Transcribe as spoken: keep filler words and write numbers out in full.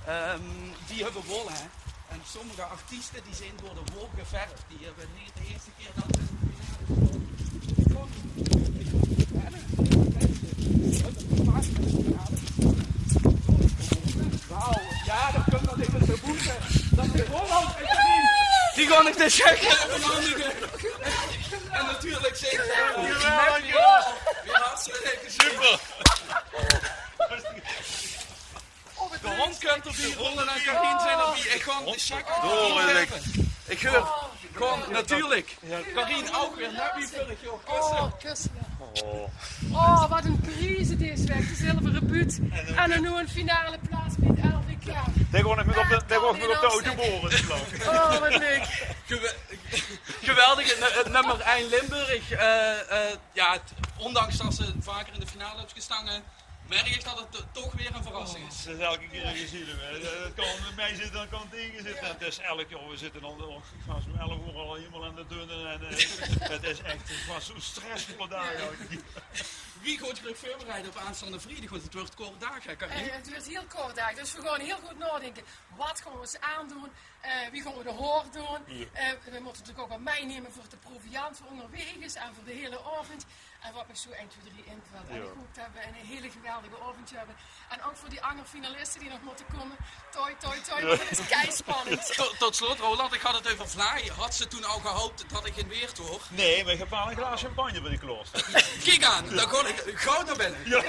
Ehm, die höbbe wol, hè. En sommige artieste die zeen door de wol geverf. Die höbbe neet de ierste kier dat ze in de finale stoon. Ik kom, ik kom neet verder. Wauw. Ja, dat kump nog effe de boete. Dat is Roland en Karin. Die gaon ich de cheque euverhandige. En natuurlik zeen ze... Geweldig. Weer hartstikke lekker. Super. De hóndj kump d'rbie, Roland en Karin zeen d'rbie. Ich gaon de cheque... Door, ich, ich heur gewoon natuurlik. Karin ouch weer, net wie vörig jaor. Kusse. Oh, kusse, ja. Oh, wat ein pries dees waek. De zilvere buut. En dan noe ein finale plaats bie 't L V K. Dao gaon ich mit op de, dao gaon ich mit op de auto bore. Oh, wat leuk. Gewe-, geweldig, het nu-, het nummer ein Limburg. Eh, eh, ja, het, ondanks dat ze vaker in de finale höbs gestange, merk ich dat het to-, toch weer ein verrassing is. Het is elke kier ein gezeik, hè. Dat kan mit mich zitte, dat kan taenge zitte. Ja. Het is elk jaor, we zitte al, al, vanaf zo'n elf oor al hielemaol aan de dunne. En, eh, het is echt, het waas zo'n stressvolle daag. Ja. Wie gaot geer uch veurbereide op aanstaonde vriedig? Want het wuuert kort daag, hè, Karin? Eh, het wuuert hiel kort daag, dus we gaon hiel good naodinke. Wat gaon we ós aandoon? Eh, wie gaon we de haor doon? Ja. Eh, we mótte natuurlik ouch wat mitnumme veur de proviand veur óngerwaeges en veur de hiele aovendj. En wat mich zoe ein, twee, drie invèlt. En ich hoop dat we ein hiele geweldige aovendj höbbe. En ouch veur die anger finaliste die nog mótte kómme. Toi, toi, toi, want het is keispannend. Tot, tot slot, Roland, ich had het euver vlaaie. Hads se toen al gehaop dat ich in Weert waor? Nae, mer ich höb waal ein glaas champagne bie de klaoster. Kiek aan, dan gaon ich gaw nao binne. Ja.